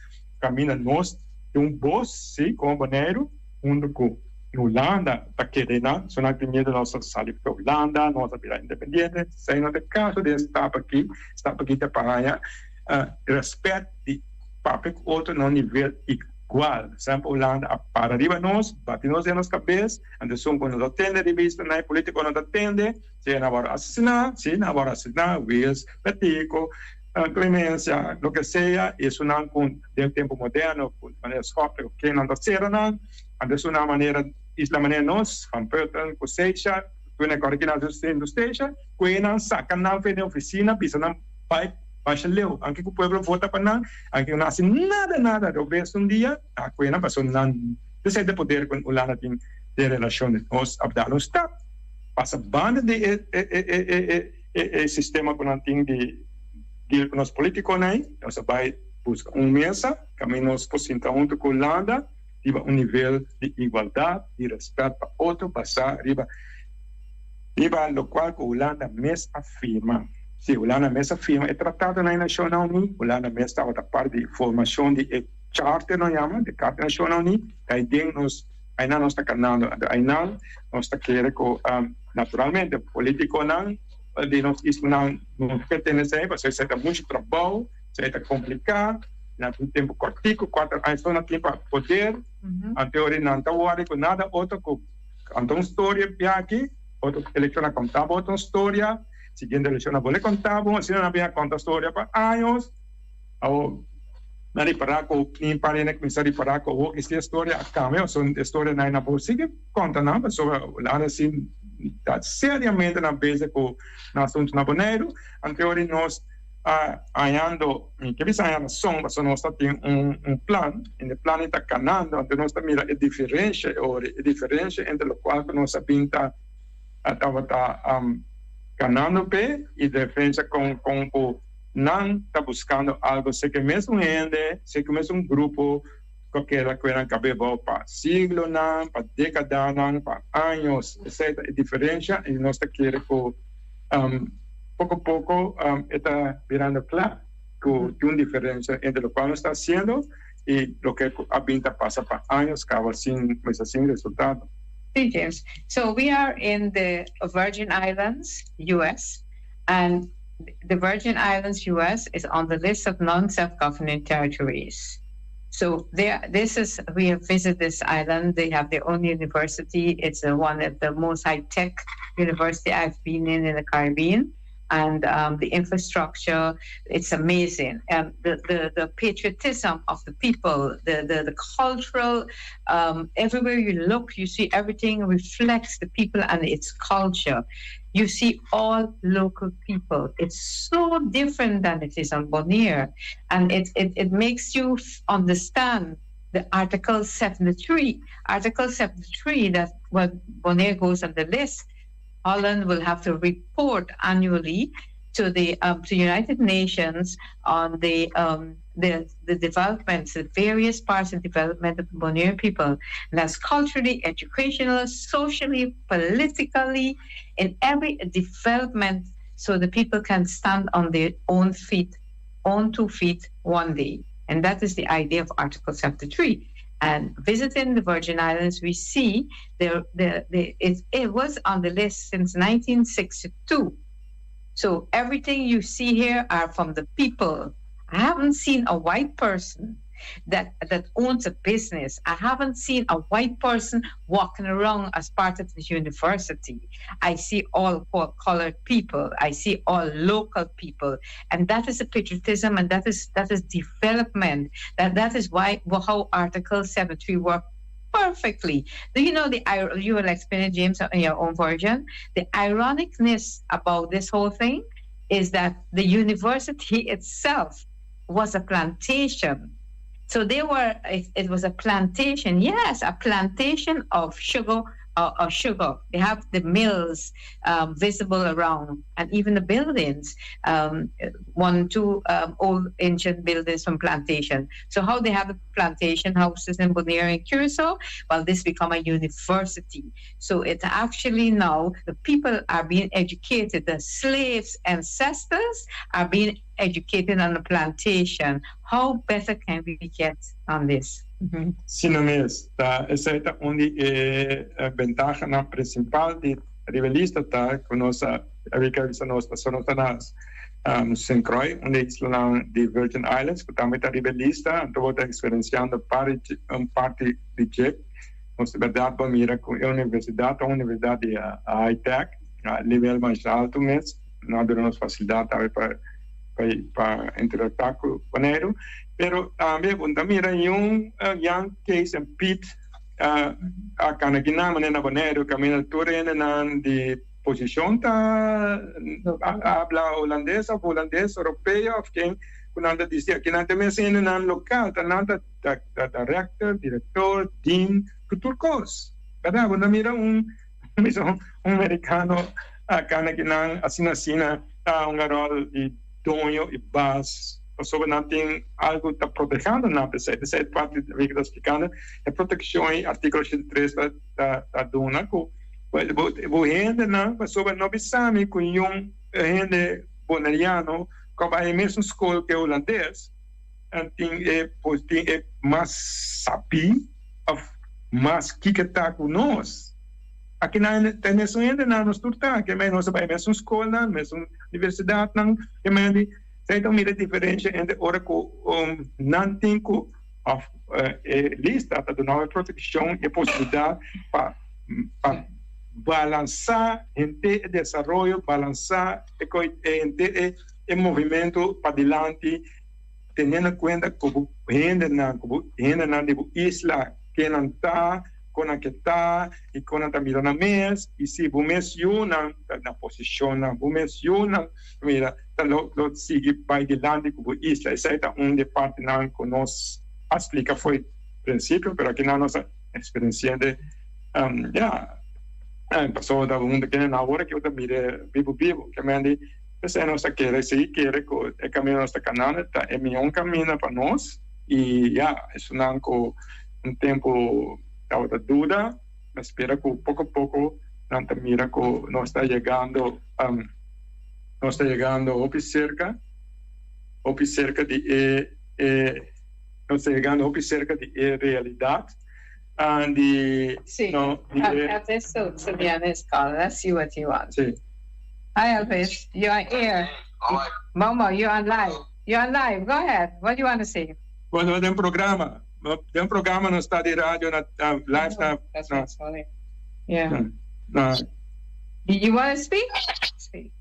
kaminda nos tin un bos, si, komo Boneiru huntu ku Hulanda ta keda einan. So nan tin miedu nos ta sali for Hulanda, nos ta bira independiente. Esei no ta e kaso den e stap aki. Stap aki ta pa haña rèspèt di papia ku otro na un nivel Cual, semper Hulanda a para riba nos, bati nos den nos cabes, anto esun cu no ta tende riba isla nan e politico no ta tende, si nan a worde asesina, si nan a worde asesina, Wiels, Betico, Clemencia, loke sea, y esunnan cu den tempo moderno cu manera Schotte of ken nan ta cera nan, anto esunnan manera isla manera nos, Van Putten cu Seixas, tur nan corre kinan su Seixas, cu e nan saca nan fe den oficina, bisa nan bay. Basha leu, anke ku pueblo vota pa nan, anke ku no hasi nada nada robes un dia, a kue nan pasobra nan ta sete poder ku Hulanda tin den relashon di nos a dal un stap pasa banda di e e sistema ku nan tin di deal ku nos politikonan ei, nos a bai buska un mesa kaminda nos por sinta huntu ku Hulanda riba un nivel di igualdat, di rèspèt pa otro basá riba. Riba lokual ku Hulanda mes a firma. Si, Hulanda mes a firma e Tratado na e Nashonnan Uní. Hulanda mes tabata parti di formashon di e Charter no yama, di Karta di Nashonnan Uní. Ta ei den nos, einan nos ta kanando. Anto einan nos ta kere ku naturalmente politikonan di nos islanan no ke tene esei pasobra esei ta muchu trabou, esei ta kompliká, nan tin tempu kòrtiku, kuater aña so nan tin pa poder. Anto ora nan ta wòri ku nada otro ku. Konta un storia biaha otro eleccion a konta bo otro storia, siguiente eleccion a bolbe konta bo, asina nan a bin a konta storia pa años. Awor nan ripara ku ni un par hende a kuminsá ripara ku awor ki e storia a kambia pasobra e storia nan a por sigui konta nan pasobra Hulanda si ta seriamente na bezig ku nan asuntu na Boneiru. Anteori nos a hañando, mi ke bisa haña rason, pasobra nos ta tin un plan, i e plan ei ta kanando, anto nos ta mira e diferensha e ora, e diferensha entre lokual ku nos a bin ta tabata kanando p'e i diferensha kon kon ku nan ta buskando algu, si ke mesun hende, si ke mesun grupo ku a keda ku nan kab'é bou pa siglonan, pa dekadanan, pa años, esei ta e diferensha i nos ta kere ku. Poco poco e ta birando cla cu tin un diferencia entre locual nos ta haciendo y loke cu a bin ta pasa pa años caba sin mester sin resultado. Sí, James. So we are in the Virgin Islands, US, and the Virgin Islands, US, is on the list of non-self-governing territories. So there, this is we have visited this island. They have their own university. It's one of the most high tech university I've been in in the Caribbean. And the infrastructure, it's amazing. Um, the, the, the patriotism of the people, the, the, the cultural, everywhere you look, you see everything reflects the people and its culture. You see all local people. It's so different than it is on Bonaire. And it, it, it makes you understand the Article 73. Article 73, that when Bonaire goes on the list, Holland will have to report annually to the um, to United Nations on the um, the, the developments, the various parts of development of the Bonaire people. And that's culturally, educational, socially, politically, in every development so the people can stand on their own feet, own two feet one day. And that is the idea of Article 73. And visiting the Virgin Islands, we see the, the, the, it, it was on the list since 1962. So everything you see here are from the people. I haven't seen a white person that that owns a business. I haven't seen a white person walking around as part of the university. I see all colored people. I see all local people, and that is a patriotism, and that is that is development. That that is why how Article 73 worked perfectly. Do you know the you will explain it, James, in your own version? The ironicness about this whole thing is that the university itself was a plantation. So they were, it, it was a plantation, yes, a plantation of sugar of sugar. They have the mills um, visible around, and even the buildings, um, one, two um, old ancient buildings from plantation. So how they have the plantation houses in Bonaire and Curacao? Well, this become a university. So it's actually now the people are being educated. The slaves' ancestors are being educated on the plantation. How better can we get on this? Si no mes, ta esei ta un di e bentahanan prinsipal di riba e lista ta ku nos a Erika a bisa nos pasobra nos ta na Sint Croix, un di e islanan di Virgin Islands ku tambe ta riba e lista, anto bo ta eksperensiando un parti di dje. Nos di bèrdat bo mira ku e universidat ta un universidat di high tech, nivel mas altu mes. No a duna nos fasilidat tambe pa pa interaktá ku Boneiru. Pero tambe bo ta mira un Jan Kees en Piet a kana kinan manera na Boneiru kaminda tur hendenan di posishon ta habla hulandes òf hulandes oropeo òf ken ku nan ta disi akinan ta mes hendenan lokal ta nan ta director, direktor, dean ku tur kos. Bèrdat bo ta mira un Un merikano a kana ki nan asina asina ta hunga ròl di doño i bas pasobra nan tin algu ta protehando nan. P'esei p'esei parti di loke ta splikando e protekshon i artíkulo 83 ta ta ta duna ku bo hendenan pasobra no bisa mi ku niun hende boneriano ku a bai e mesun skol ku e hulandes tin e tin e mas sabí òf mas kiko ta ku nos. Aki nan ta e mesun hendenan, nos tur ta aki, nos a bai e mesun skolnan, mesun universidatnan, e mende esei ta mira e diferensha entre ora ku nan tin ku òf e lista ta duna e protekshon i e posibilidat pa pa balansá henter e desaroyo, balansá e henter e movimentu padilanti teniendo kuenta ku bo hendenan, ku bo hendenan di bo isla ken nan ta. Kon nan ke ta i kon nan ta mira nan mes, i si bo mes yunan ta na posishonnan, bo mes yunan mira ta lo lo sigui bai dilanti ku bo isla. Esei ta un di e partinan ku nos a splika for di prinsipio, pero akinan nos a eksperensiende ya pasobra ta huntu kende nan awor aki bo ta mira bibu bibu. Ke men di p'esei nos ta kere sigui kere ku e kaminda nos ta kanando ta e mihó kaminda pa nos i ya esunnan ku Un tempu tabata duda, ma spera ku poko poko nan ta mira ku nos ta yegando, nos ta yegando hopi serka, hopi serka di e, e, nos ta yegando hopi serka di e realidat di, Sí, no, di e. Elvis so, so Diana is calling. Let's see what he wants. Sí. Hi Elvis, you're on air. Momo, you're on live. You're on live. Go ahead. What do you want to say? Bueno, den programa. Den programa nos ta di radio na live na. That's what's funny. Yeah. Na. You want to speak? Speak.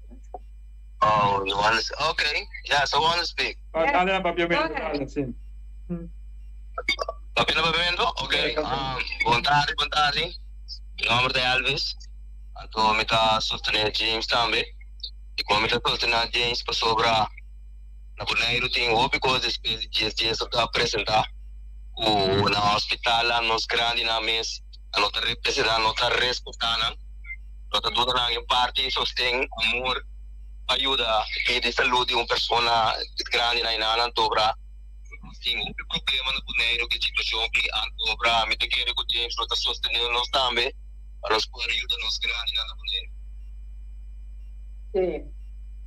Oh, you want to? Okay. Yes, I want to speak. Ah, dale na papiamento, dale, si. Papia na papiamento? Okay. Um, bon tardi, bon tardi. Mi nomber ta Elvis. Anto mi ta sostener James tambe. I kon mi ta sostener James pasobra Na Boneiru tin hopi kos despues di dies dies a presenta ku na hospitalnan nos grandinan mes a no ta representa, no ta respetá nan, no ta duna nan e parti sosten, amor pa yuda pidi salud di un persona grandi na enanan tobra. Nos tin hopi problema na Boneiru ku e situashon aki, anto bra mi ta kere ku James lo ta sostené nos tambe pa nos por yuda nos grandinan na Boneiru. Sí.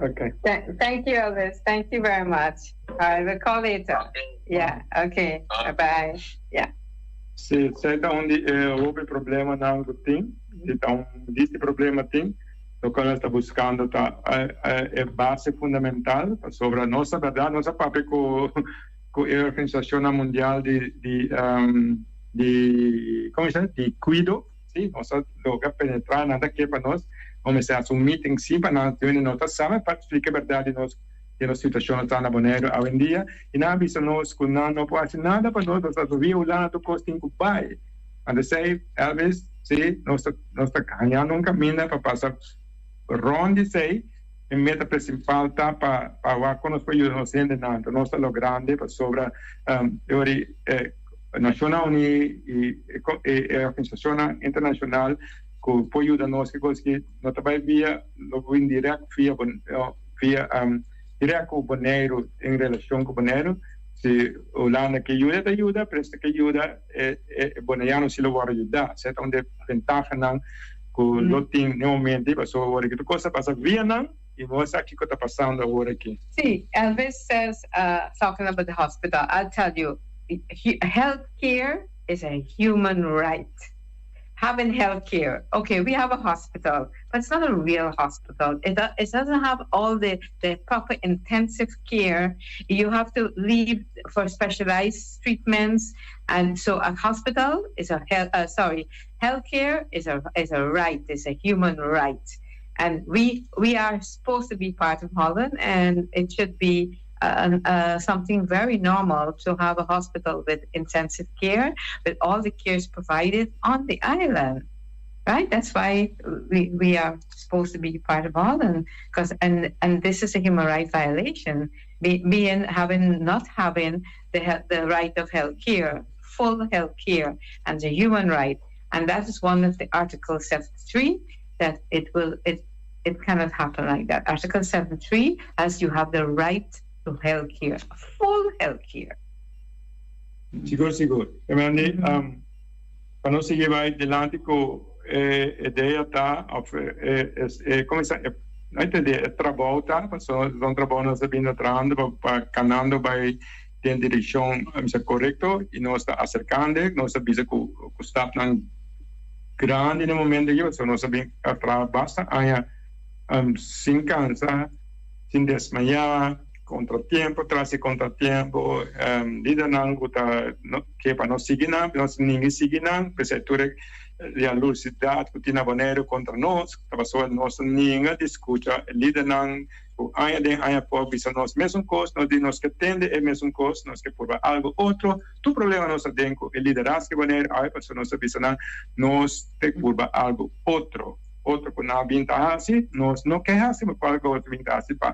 Okay. Thank you, Elvis. Thank you very much. All right, we'll call later. Okay. Yeah, okay. Bye bye. Yeah. Sí, esei ta un di e hopi problemanan ku tin. Si ta un di problema tin, lokual nos ta buskando ta e base fundamental pasobra nos ta bèrdat nos a papia ku ku e organisashonnan mundial di di di komo se di kuido, si, nos a logra penetrá, nan ta ke pa nos, nos mester hasi un meeting si pa nan hende no ta sabe pa splika e bèrdat di nos di nos situashon ta na Boneiru awendia i nan a bisa nos ku nan no por hasi nada pa nos pasobra via Hulanda tur kos tin ku bai. Anto esei Elvis, si nos ta nos ta hañando un kaminda pa pasa rond di esei, e meta principal ta pa pa wak kon nos por yuda nos hendenan. Anto nos ta logrando pasobra e ora e Nashonnan Uní i e organisashonnan internashonal ku por yuda nos ki kos ki no ta bai via lo bin dirèkt via via dirèkt ku Boneiru den relashon ku Boneiru. Si Hulanda ke yuda e ta yuda, pero si ta ke yuda e e boneiano si lo wòrdu yuda. Esei ta un di e bentahanan ku lo tin den momento ei pasobra awor aki tur kos ta pasa via nan i bo sa kiko ta pasando awor aki. Sí, Elvis says talking about the hospital, I'll tell you, health care is a human right. Having health care, okay, we have a hospital, but it's not a real hospital. It, it doesn't have all the, the proper intensive care. You have to leave for specialized treatments. And so a hospital is a health, sorry, healthcare is a, is a right, it's a human right. And we, we are supposed to be part of Holland, and it should be something very normal to have a hospital with intensive care, with all the cares provided on the island. Right? That's why we, we are supposed to be part of Holland. Cause, and, and this is a human rights violation, be, being, having, not having the, the right of health care, full health care, and the human right. And that is one of the Article 73 that it will, it, it cannot happen like that. Article 73, as you have the right to health care, full health care. Sigur, sigur. E mandi, um, pa nos sigui bai dilanti ku e idea ta, of e, e, e, como sa, e, no entendé, e trabou ta, pasobra ta un trabou nos a binda trahando pa, pa kanando bai den direkshon, um, korekto, i nos ta aserkando, nos ta bisa ku, ku stapnan grandi na momento aki pasobra nos a bin a traha basta aña sin cansa, sin desmaya, contratiempo tras di contratiempo, lidernan cu ta ke pa nos sigui nan, nos ningi sigui nan, p'esei tur e jaloesidad cu tin na Boneiru contra nos, ta pasobra nos ninga di scucha e lidernan Ku aña den aña por bisa nos mesun kos, nos di nos ke tende e mesun kos, nos ke purba algu otro. Tur problema nos ta den ku e liderazgo di Boneiru awe, pasobra nos ta bisa nan nos te purba algu otro. Otro ku nan a bin ta hasi, nos no ke hasi, ma kual ku bin ta hasi pa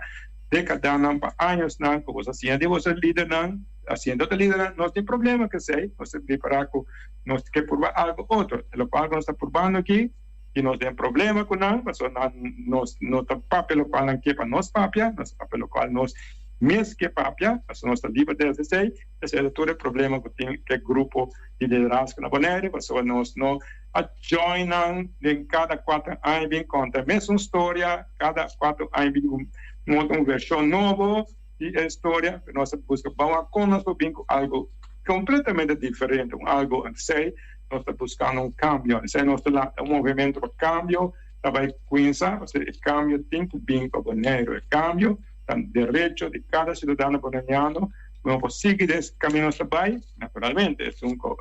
dekadanan, pa añosnan, ku boso a siña di boso lidernan, haciendo otro lidernan, nos tin problema ku esei, nos ta prepará ku nos ke purba algu otro. E lokual ku nos ta purbando aki. i nos den problema ku nan, pasobra nan nos no ta papia lokual nan ke pa nos papia, nos ta papia lokual nos mes ke papia, pasobra nos ta liber di hasi esei. Esei ta tur e problema ku tin ku e grupo di liderazgo na Bonaire, pasobra nos no a join nan den kada kuater aña bin konta e mesun storia, kada kuater aña bin ku monta un vershon nobo di e storia, pero nos ta buska ban wak kon nos por bin ku algu kompletamente diferente, un algu esei. Nos ta buscando un cambio. Esei nos ta lanta un movimento pa cambio ta bay cuinsa, pasobra e cambio tin cu bin pa Boneiru. E cambio ta derecho di cada ciudadano boneriano. No por sigui den es camino nos ta bay, naturalmente esun cu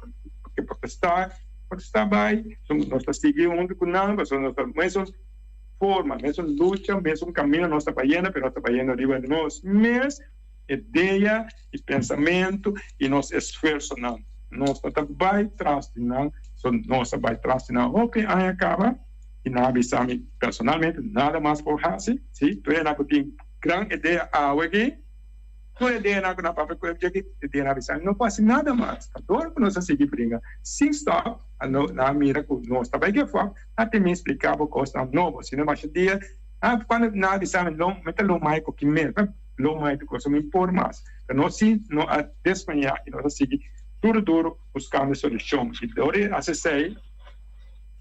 ke protesta, protesta bay, esun nos ta sigui hunto cu nan, pasobra nos ta mesun forma, mesun lucha, mesun camino nos ta bayendo, pero nos ta bayendo riba nos mes. Idea y pensamentu y nos esfuersonan. Nos no ta bay tras di nan, so nos a bay tras di nan hopi aña caba y nan a bisa mi personalmente nada mas por haci, si, tur e nan cu tin gran idea awe aki, tur e ideanan cu nan papia cu e dje aki, ideanan a bisa mi no por haci nada mas, ta dor cu nos a sigui bringa sin stop, nan a mira cu nos ta bay give up, nan tin mi splica bo cosnan nobo, sino masha dia, cuando nan a bisa mi, mi ta lo mai cu ki mes. lo mai tur kos, mi por mas. Pero nos si no a desmañá i nos a sigui duru duru buskando solushon. I dor di hasi esei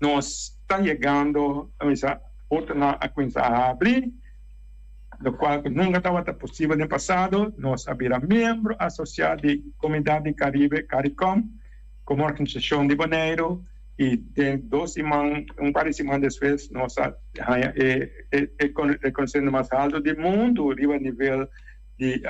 nos ta yegando, ta bisa, portanan a kuminsá a habri, lokual ku nunka tabata posibel den pasado. Nos a bira miembro asosiá di Komunidat di Karibe, Caricom, komo organisashon di Boneiru i den dos siman, un par di siman despues nos a haña e rekonosementu mas haltu di mundu riba nivel di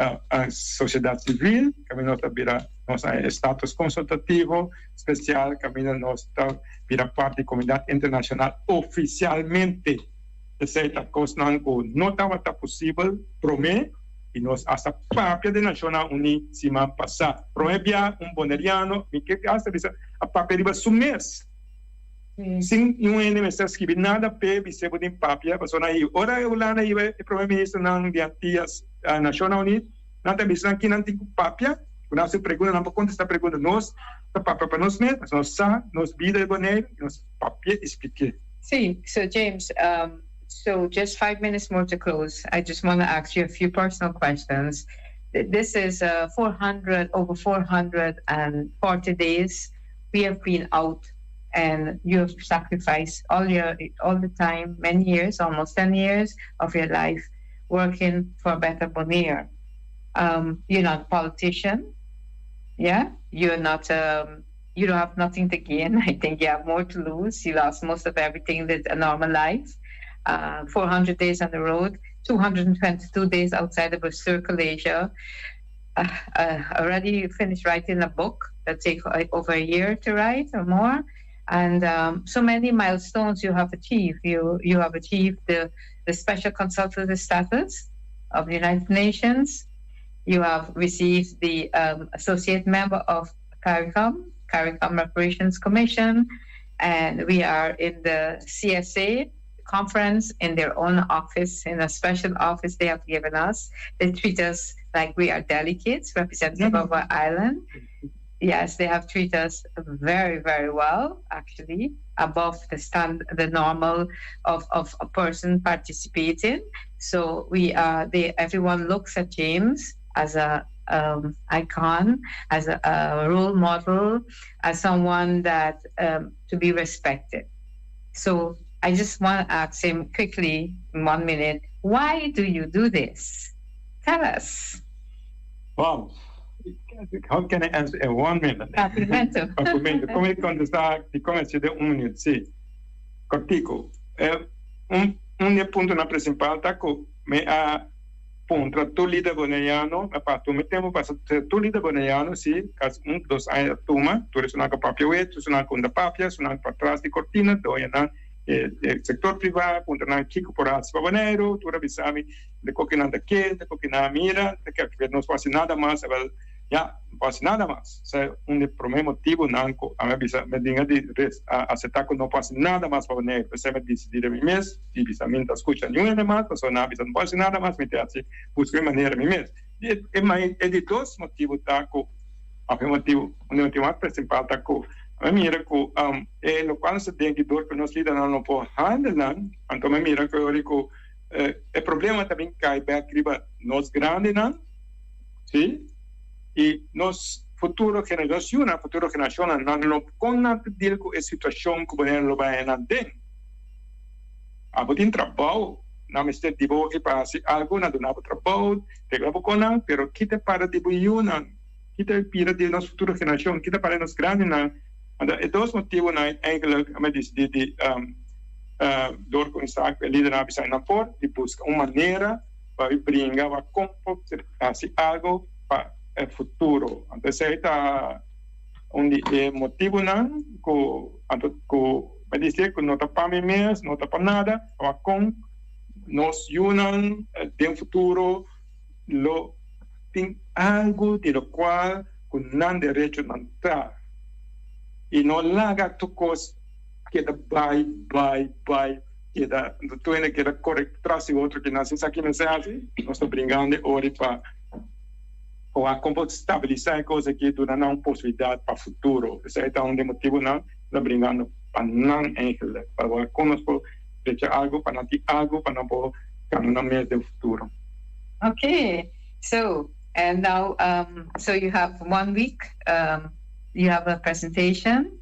sosiedat sivil, kaminda nos ta bira nos a haña e status konsultativo spesial kaminda nos ta bira parti di komunidat internashonal ofisialmente. Esei ta kosnan ku no tabata posibel promé i nos hasta papia den Nashonnan Uní siman pasá. Promé bia un boneriano, mi ke hasta bisa, a papia riba su mes sin niun hende mester a skibi nada p'e bis'é bo tin papia pasobra nan ora e Hulanda iba e prome ministernan di Antillas Nashonnan Uní nan ta bisa nan kinan tin ku papia ku nan hasi pregunta nan por kontestá pregunta nos ta papia pa nos mes pasobra nos sa nos bida di Boneiru i nos papia i splik'é. Sí, so James, so just five minutes more to close. I just want to ask you a few personal questions. This is 400, over 440 days we have been out and you have sacrificed all your all the time, many years, almost 10 years of your life working for better Bonaire. Um, you're not a politician, yeah? You're not um, you don't have nothing to gain. I think you have more to lose. You lost most of everything that a normal life. Uh, 400 days on the road, 222 days outside of Circulasia. Uh, uh, already finished writing a book that takes over a year to write or more. And um, so many milestones you have achieved. You you have achieved the, the special consultative status of the United Nations. You have received the um, associate member of CARICOM, CARICOM Reparations Commission, and we are in the CSA conference in their own office, in a special office they have given us. They treat us like we are delegates, representative of our island. Yes, they have treated us very, very well, actually, above the stand, the normal of, of a person participating. So we are, they, everyone looks at James as a um, icon, as a, a, role model, as someone that um, to be respected. So I just want to ask him quickly, in one minute, why do you do this? Tell us. Wow. How can I answer in one minute? Papiamento. Papiamento. Kon mi kontestá dikon esei den un minüt? Sí. Kòrtiku. Un un di e puntonan prinsipal ta ku mi a puntra tur lider boneriano, mi a pasa tur mi tempu pasa tur lider boneriano, sí, kasi un dos aña a tuma, tur esunnan ku a papia wet, tur esunnan ku no ta papia, esunnan patras di kortina, doñonan e sektor privá, puntra nan kiko por hasi pa Boneiru, tur a bisa mi de koke nan ta ke, de koke nan a mira, ta ke nos por hasi nada mas, awel ya, no por hasi nada mas. Esei un di e promé motibunan ku ami a bisa mi dinga di aseptá ku no por hasi nada mas pa Boneiru. P'esei mi a disidí den mi mes di bisa mi no ta skucha niun hende mas, pasobra nan a bisa no por hasi nada mas, mi ta hasi buska mi manera mi mes. E di dos motibu ta ku, òf e motibu, un di e motibu mas prinsipal ta ku mi a mira ku e lokual nos ta den ki dor ku nos lidernan no por handle nan, anto mi a mira ku e ora ku e problema ta bin kai bek riba nos grandinan, si, i nos futuro generashonnan, futuro generashonnan nan lo kon nan ta deal ku e situashon ku manera lo bai nan den. Abo tin trabou, nan mester di bo oki pa hasi algu, nan duna bo trabou, regla bo konnan, pero kita para di bo yunan, kita pira di nos futuro generashon, kita para di nos grandinan. Anto e dos motibunan eigenlijk a mi disidí di dor ku Isaac e lidernan a bisa nan por di buska un manera pa mi bringa pa kon por hasi algu pa e futuro. Anto esei ta un di e motibunan ku anto ku mi disidí ku no ta pa mi mes, no ta pa nada, pa kon nos yunan den futuro lo tin algu di lokual ku nan derechonan ta i no laga tur kos keda bai bai bai keda tur hende keda kore tras di otro kinan sin sa kinan sa hasi nos ta bringando e ora pa wak kon por stabilisa e kos aki duna nan un posibilidat pa futuro esei ta un di e motibunan ta bringando pa nan eigenlik pa wak kon nos por drecha algu pa nan tin algu pa nan por gana nan mes den futuro. Okay. So, and now, um, so you have one week, um, you have a presentation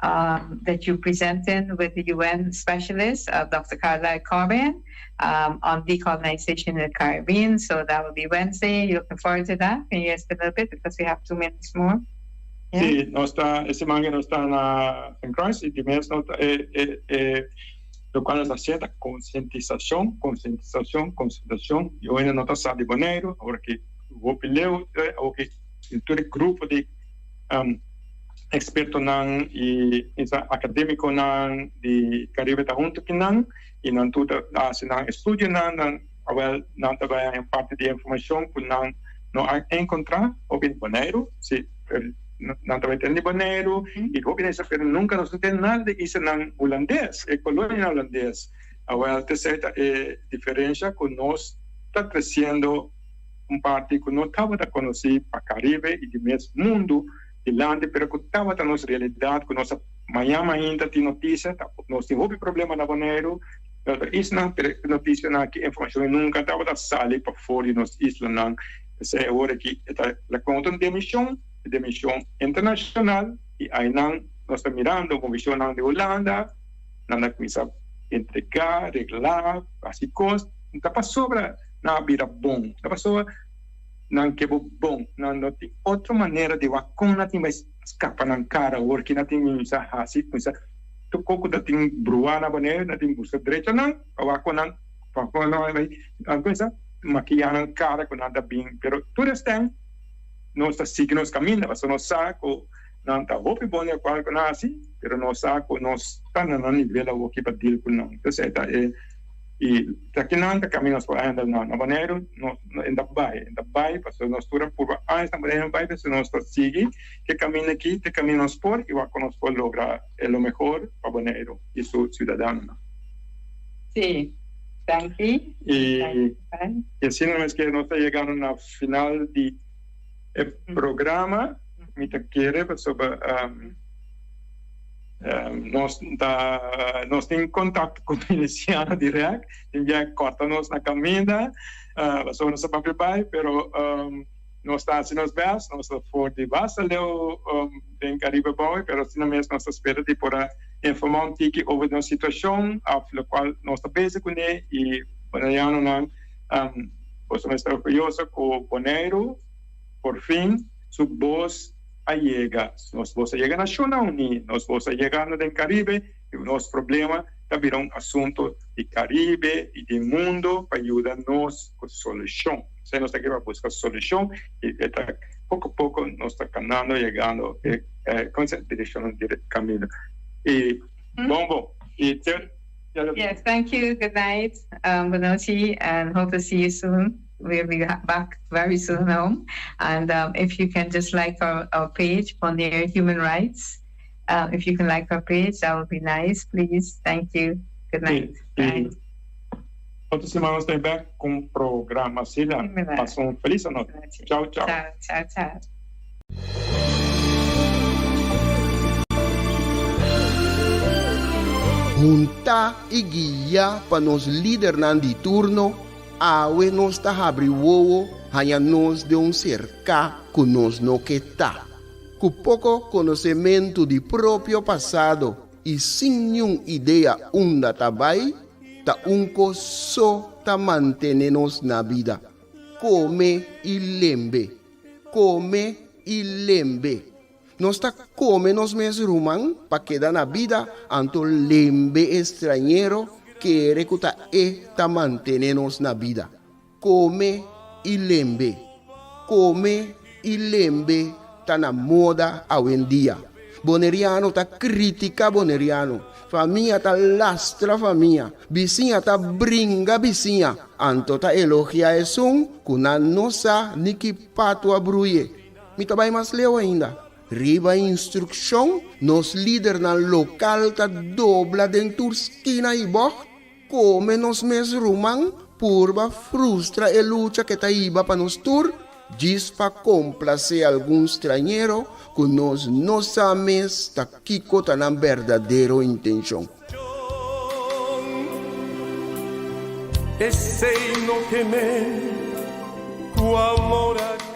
um, that you presented with the UN specialist, uh, Dr. Carla Corbin, um, on decolonization in the Caribbean. So that will be Wednesday. You're looking forward to that? Can you explain a little bit because we have two minutes more? Yeah. Si, nos ta, e siman nos ta na St. Croix i dimes nos ta e e e lokual nos ta hasié ta konsientisashon, konsientisashon, konsientisashon. I hoy no ta sa di Boneiru, awor ki hopi leu, awor ki tur e grupo di ekspertonan i akademikonan di Karibe ta huntu ku nan i nan tur ta hasi nan estudionan, nan awel nan ta bai haña parti di e informashon ku nan no a enkontrá hopi di Boneiru, si nan ta bai tende di Boneiru i hopi di pero nunka nos no tende nada di islanan hulandes, e kolonianan hulandes. Awel t'esei ta e diferensha ku nos ta tresiendo. Un parti ku no tabata konosí pa Karibe i di mes mundu dilanti pero ku tabata nos realidat ku nos a maña mainta tin notisia ta nos tin hopi problema na Boneiru na otro islanan pero e notisianan aki informashon nunka tabata sali pafor di nos islanan p'esei awor aki e ta la konta un demishon e demishon internashonal i ainan nos ta mirando movishonnan di Hulanda nan a kuminsá entregá reglá hasi kos ta pasobra. Nan a bira bon. Ta pasobra nan ke bo bon. Nan no tin otro manera di wak kon nan tin bai skapa nan kara awor ki nan tin kuminsá hasi, kuminsá tur kos ku ta tin bruá na Boneiru nan tin buska drecha nan pa wak kon nan pa kon nan bai nan kuminsá makiyá nan kara ku nan ta bin. Pero tur esnan nos ta sigui nos kaminda pasobra nos sa ku nan ta hopi bon den kual ku nan hasi pero nos sa ku nos ta na nan nivel awor ki pa deal ku nan. Entonces ta e. I ta kinan ta kaminda nos por handle nan. Na Boneiru nos no ta bai, e ta bai pasobra nos tur a purba años na Boneiru bai pasobra nos ta sigui ke kaminda aki te kaminda nos por i wak ku nos por logra e lo mehor pa Boneiru i su siudadanonan. Sí, danki. I asina mes ke nos ta yegando na final di e programa mi ta kere pasobra. Nos ta nos tin contacto cu miliciano direct, tin bia corta nos na caminda, pasobra nos a papia bay, pero nos ta haci nos best, nos ta for di basta leu den Caribe Boy, pero asina mes nos ta spera di por a informa un tiki over nos situacion of locual nos ta bezig cune y Bonaianonan boso mester orguyoso cu Boneiru por fin su bos a yega. Nos bos a yega Nashonnan Uní, nos bos a yega na den Karibe i nos problema ta bira un asunto di Karibe i di mundo pa yuda nos ku solushon. Esei nos ta ke pa buska solushon i e ta poko poko nos ta kanando yegando e komo direkshon di kaminda. I bon bon i te. Yes, thank you. Good night. Um, good nochi and hope to see you soon. We'll be back very soon home. And um, if you can just like our, our page, Bonaire Human Rights, uh, if you can like our page, that would be nice, please. Thank you. Good night. Bye. Otro siman nos ta back ku programa asina. Pasa un felis anochi. Chao, chao. Chao, chao, chao. Huntá i guiá pa nos lidernan di turno, awe nos ta habri wowo haña nos den un serká ku nos no ke ta. Ku poko konosementu di propio pasado i sin niun idea unda ta bai, ta un kos so ta mantene nos na bida, kome i lembe. Kome i lembe. Nos ta kome nos mes ruman pa keda na bida, anto lembe e strañero kere ku ta e ta mantene nos na bida. Kome i lembe. Kome i lembe ta na moda awendia. Boneriano ta kritika boneriano, famia ta lastra famia, bisiña ta bringa bisiña, anto ta elogia esun ku nan no sa ni ki patu a bruye. Mi ta bai mas leu ainda. Riba instrukshon, nos lidernan lokal ta dobla den tur skina i bògt, kome nos mes ruman, purba frustra e lucha ke ta hiba pa nos tur, djis pa komplasé algun strañero ku nos no sa mes ta kiko ta nan berdadero intenshon. Esei no ke men. Tu amor.